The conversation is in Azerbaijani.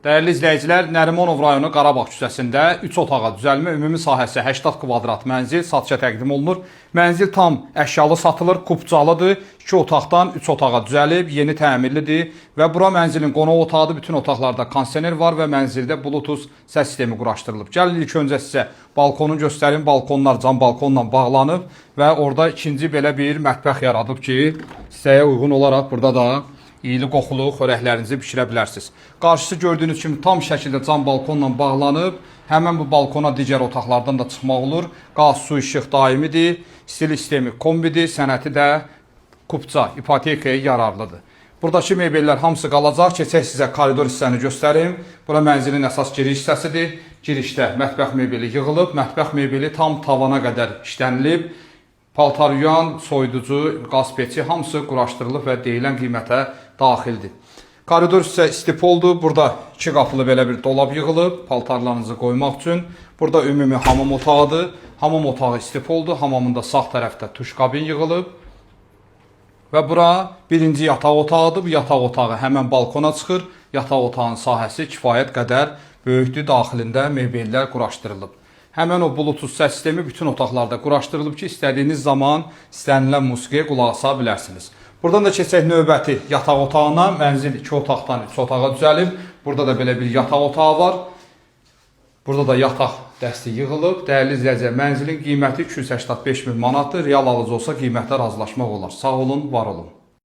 Dəyərli izləyicilər, Nərimanov rayonu Qarabağ küçəsində 3 otağa düzəlmə, ümumi sahəsi 80 kvadrat mənzil satışa təqdim olunur. Mənzil tam əşyalı satılır, kupçalıdır. 2 otaqdan 3 otağa düzəlib, yeni təmirlidir və bura mənzilin qonaq otağıdır. Bütün otaqlarda kondisioner var və mənzildə Bluetooth səs sistemi quraşdırılıb. Gəlin ilk öncə sizə balkonu göstərim. Balkonlar cam balkonla bağlanıb və orada ikinci belə bir mətbəx yaradıb ki, hissəyə uyğun olaraq burada da İyili qoxulu xörəklərinizi bişirə bilərsiniz. Qarşısı gördüyünüz kimi tam şəkildə cam balkonla bağlanıb. Həmən bu balkona digər otaqlardan da çıxmaq olur. Qaz, su, işıq daimidir. Stil sistemi kombidir, sənəti də kupça, ipotekaya yararlıdır. Buradakı mebellər hamısı qalacaq. Keçək sizə koridor hissəni göstərim. Bura mənzilin əsas giriş hissəsidir. Girişdə mətbəx mebeli yığılıb. Mətbəx mebeli tam tavana qədər işlənilib. Paltar yuyan, soyuducu, qaz peçi hamısı quraşdırılıb və deyilən qiymətə daxildir. Koridor hissə istipoldur. Burada iki qapılı belə bir dolab yığılıb paltarlarınızı qoymaq üçün. Burada ümumi hamam otağıdır. Hamam otağı istipoldur. Hamamında sağ tərəfdə tuş kabin yığılıb. Və bura birinci yataq otağıdır. Bu yataq otağı həmən balkona çıxır. Yataq otağının sahəsi kifayət qədər böyükdür. Daxilində mebellər quraşdırılıb. Həmən o Bluetooth səs sistemi bütün otaqlarda quraşdırılıb ki, istədiyiniz zaman istənilən musiqiyə qulaq asa bilərsiniz. Buradan da keçək növbəti yataq otağına. Mənzil 2 otaqdan 3 otağa düzəlib. Burada da belə bir yataq otağı var. Burada da yataq dəsti yığılıb. Dəyərli izləyicilər, mənzilin qiyməti 285 min manatdır. Real alıcı olsa qiymətə razılaşmaq olar. Sağ olun, var olun.